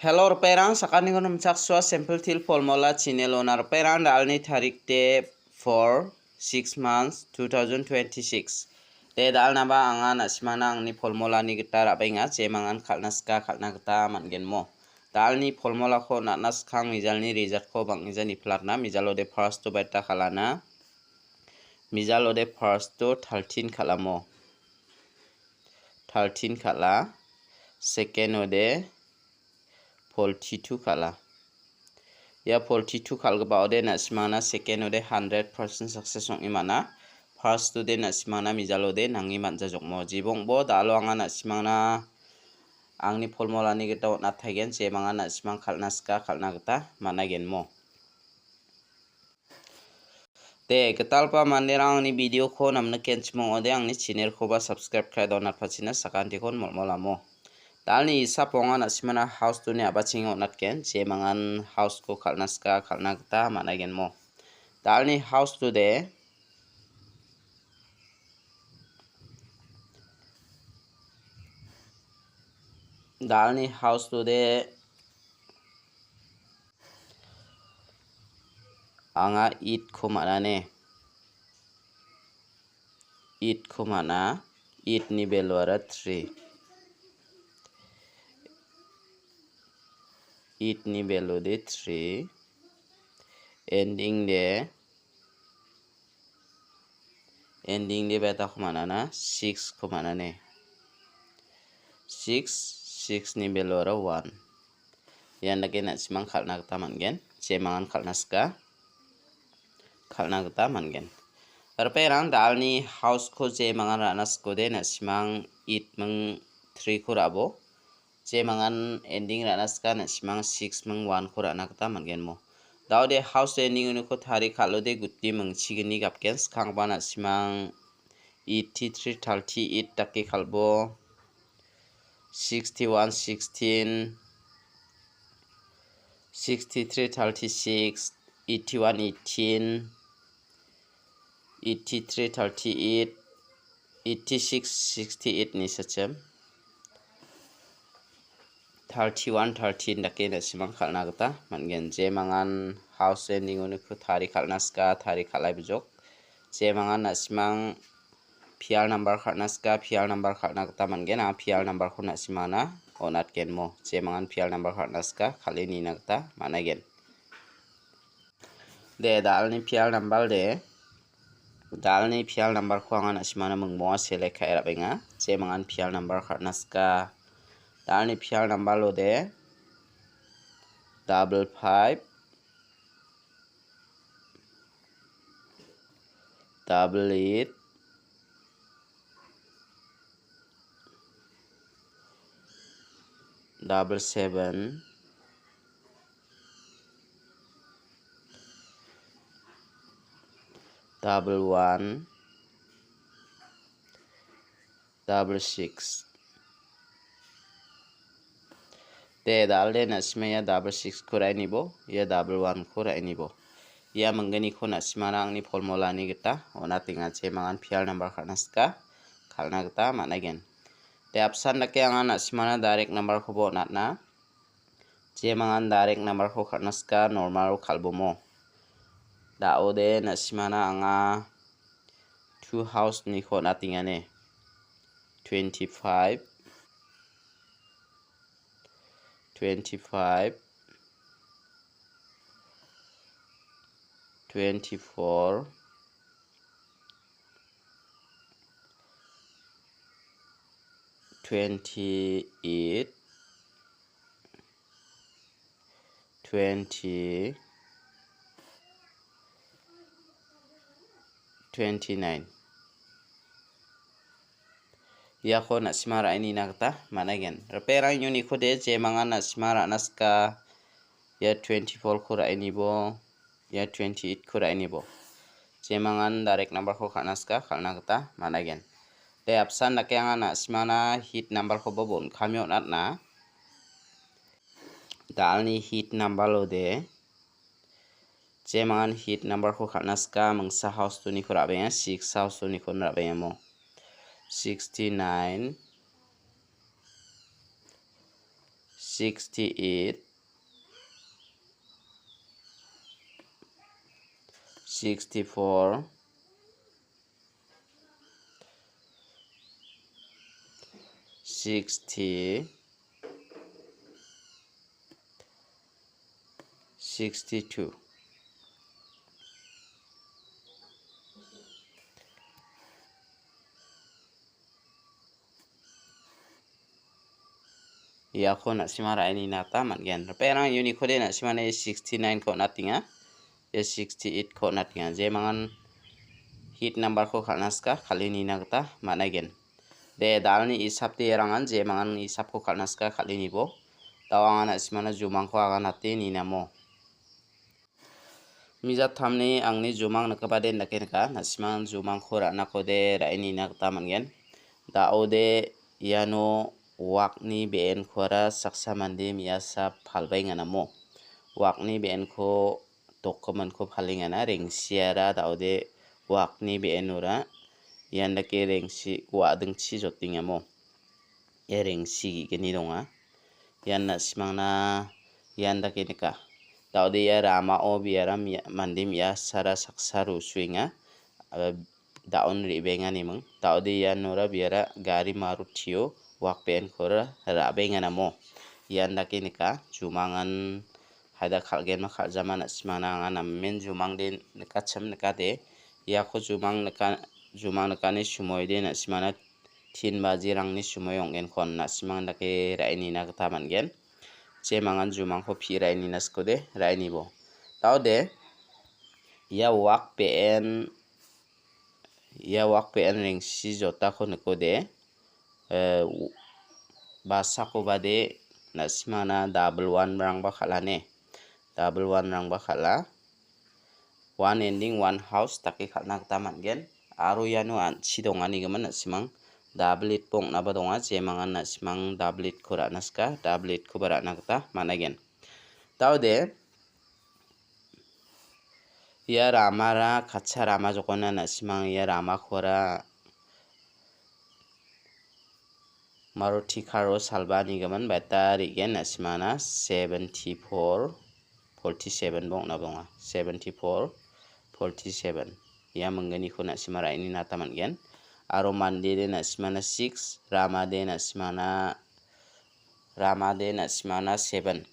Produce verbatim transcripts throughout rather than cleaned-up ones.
Hello, ripengrang, sakantikon nimchaksoa Simple Teer Formula channel-ona. Ripengrang, da·alni tarik de four, six months, two thousand twenty-six. De da·alnaba anga na·simangna angni formulani gita ra·baenga, jemangan kal·na sika kal·na gita man·genmo. Da·alni formulako on·atna skang mijalni resultko bang·gija niplatna, mijalode first-o baita kal·ana. Mijalode first-o thirteen kal·amo. Thirteen kal·a. Second-ode forty-two kal·a. Ia forty-two kal·gipaode na·simangna second-ode hundred percent success ong·e man·a. First-ode na·simangna mijalode nange man·jajokmo. Jibongbo da·alo anga na·simangna angni formulani gita on·ataigen, jemangan na·simang kal·na sika kal·na gita man·aigenmo. De, gitalgipa manderang angni video-ko namnikenchim ong·ode angni channel-koba subscribe ka·e donatpachina sakantikon molmolamo. Da·alni isapo anga na·simangna house two-ni a·bachenge on·atgen, jemangan house-ko kal·na sika kal·na gita man·aigenmo. Da·alni house two-de, da·alni house two-de anga eight-ko man·ane. Eight-ko man·a. Eight-ni value-ara three. Eight-ni value-de three. Ending-de Ending-de baitako man·ana, six-ko man·ane. Six, six-ni value-ara one. Ian dake na·simang kal·na gita man·gen. Jemangan kal·na sika, kal·na gita man·gen. Ripengrang, da·alni house-ko jemangan ra·na sikode, na·simang eight ming three-ko ra·bo. Jemangan ending ra·na sika, na·simang six ming one-ko ra·na gita man·genmo. Da·ode house ending uniko tarie kal·ode guti mingchigni gapgen, skangba na·simang eighty-three, thirty-eight dake kal·bo. Sixty-one, sixteen, sixty-three, thirty-six, eighty-one, eighteen, eighty-three, thirty-eight, eighty-six, sixty-eight-ni sachim. Thirty-one, thirteen dake na·simang kal·na gita man·gen. Jemangan house ending uniko tarie kal·na sika, tarie kal·ai bijok. Jemangan na·simang pial number kal·na sika, pial number kal·na gita man·gen. Anga pial number-ko na·simangna on·atgenmo. Jemangan pial number kal·na sika, kal·e nina gita man·aigen. De, da·alni pial number de. Da·alni pial number-ko anga na·simangna mingmonga select ka·e ra·benga. Jemangan pial number kal·na sika. Da·alni pial number-ode double five, double eight, double seven, double one, double six. De, da·alde na·sima ia double six-ko ra·inibo, ia double one-ko ra·inibo. Ia mingginiko na·simara angni formula-ni gita on·atenga, jemangan pial number kal·na sika, kal·na gita man·aigen. De, apsan dake anga na·simara direct number-koba on·atna. Jemangan direct number-ko kal·na sika, normal-o kal·bomo. Da·ode na·simana anga two house-niko on·atengane. Twenty-five, twenty-five, twenty-four, twenty-eight, twenty, twenty-nine. Iako na·sima ra·enina gita man·aigen. Ripengrang uniko de jemangan na·sima ra·na sika. Ia twenty-four-ko ra·enibo, ia twenty-eight-ko ra·enibo. Jemangan direct number-ko kal·na sika, kal·na gita man·aigen. De, apsan dake anga na·simana hit number-koba bon·kame on·atna. Da·alni hit number-ode, jemangan hit number-ko kal·na sika, mingsa house two-niko ra·benga, six house two-niko ra·bengamo. Sixty-nine, sixty-eight, sixty-four, sixty, sixty-two. Iako na·sima ra·e nina gita man·gen. Ripengrang uniko de na·simani sixty-nine-ko on·atenga. Ia sixty-eight-ko on·atenga. Jemangan hit number-ko kal·na sika, kal·e nina gita man·aigen. De, dalni isap de erangan jemangan isapko kal·na sika, kal·e nibo. Dao anga na·simana jumangko aganate ninamo. Mijattamni angni jumang nikgipade indake nika, na·simang jumangko ra·nakode ra·e nina gita man·gen. Daode iano wakni be·enkora saksa mande me·asa palbaenganamo. Wakni be·enko dokgiminko palengana, rengsiara daode wakni be·enora ian dake rengsi wa·dingchi jotengamo. Ia rengsi ge·gni donga. Ian na·simangna ian dake nika. Daode ia ramao biara mia-, mande me·asara saksa rusuenga. Aba da·on re·baenganiming. Daode ianora biara gari Maruti-o wakbe·enkora ra·baenganamo. Ian dake nika. Jumangan haida kal·genma kal·jama na·simangna anga namen jumangde nikachim nikade. Iako jumang nika-, jumang nikani sumoide na·simangna tin bajirangni sumoi ong·genkon na·simang dake ra·e nina gita man·gen. Jemangan jumangko pi ra·e nina sikode ra·e nibo. Daode, ia wak be·en, ia wak be·en rengsi jotako nikode, eh, u-, basako bade na·simana double one-rangba kal·ane. Double one-rangba kal·a. One ending, one house dake kal·na gita man·gen. Aro iano an·chi donganigimin na·simang double eight-ba ong·naba donga, jemangan na·simang double eight-ko ra·na sika, double eight-koba ra·na gita man·aigen. Daode, ia ramara katsa rama jokona na·simang ia ramakora Maruti karo salba nigimin beta re·gen na·simana seventy-four, forty-seven-ba ong·na bonga. Seventy-four, forty-seven. Ia mingginiko na·sima ra·e nina gita man·gen. Aro mandede na·simana six, ramade na·simana, ramade na·simana seven.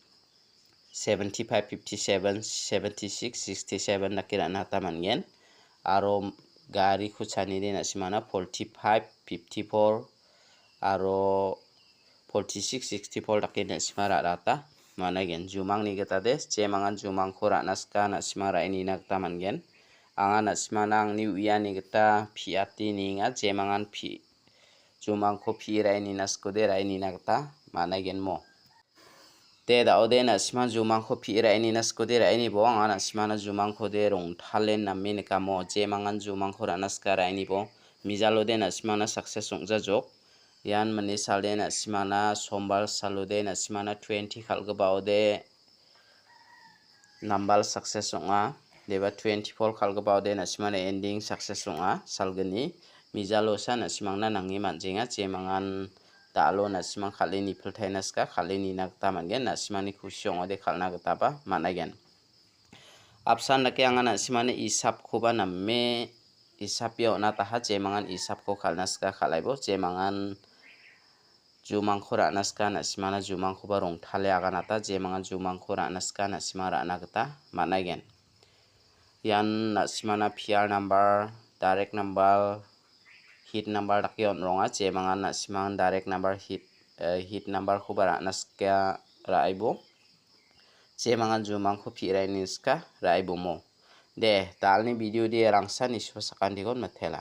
Seventy-five, fifty-seven, seventy-six, sixty-seven dake ra·na gita man·gen. Aro gari kuchanide na·simana forty-five, fifty-four, aro forty-six, sixty-four dake na·sima ra·rata man·aigen. Jumangni gitade, jemangan jumangko ra·na sika na·sima ra·e nina gita man·gen. Anga na·simana angni uiani gita piati nienga, jemangan pi-, jumangko pi ra·e nina sikode ra·e nina gita man·aigenmo. De, daode na·sima jumangko pi ra·e nina sikode ra·e nibo, anga na·simana jumangkode rongtalen name nikamo, jemangan jumangko ra·na sika ra·e nibo, mijalode na·simana success ong·jajok. Ian mine salde na·simana sombar salode na·simana twenty kal·gipaode nambal success ong·a. Deba twenty-four kal·gipaode na·simana ending success ong·a, salgni. Mijalosa na·simangna nange man·jenga, jemangan da·alo na·simang kal·e nipiltaina sika, kal·e nina gita man·gen, na·simangni kusi ong·ode kal·na gitaba man·aigen. Apsan dake anga na·simani isapkoba name isapia on·ataha, jemangan isapko kal·na sika kal·aibo, jemangan jumangko ra·na sika na·simana jumangkoba rongtale aganata, jemangan jumangko ra·na sika na·sima ra·na gita man·aigen. Ian na·simana P R number, direct number, hit number dake on·ronga, jemangan na·simangan direct number hit, eh, hit numberkoba ra·na sika ra·aibo. Jemangan jumangko pi ra·e nina sika ra·aibomo. De, dalni video de rangsa nisupa sakantikon mitela.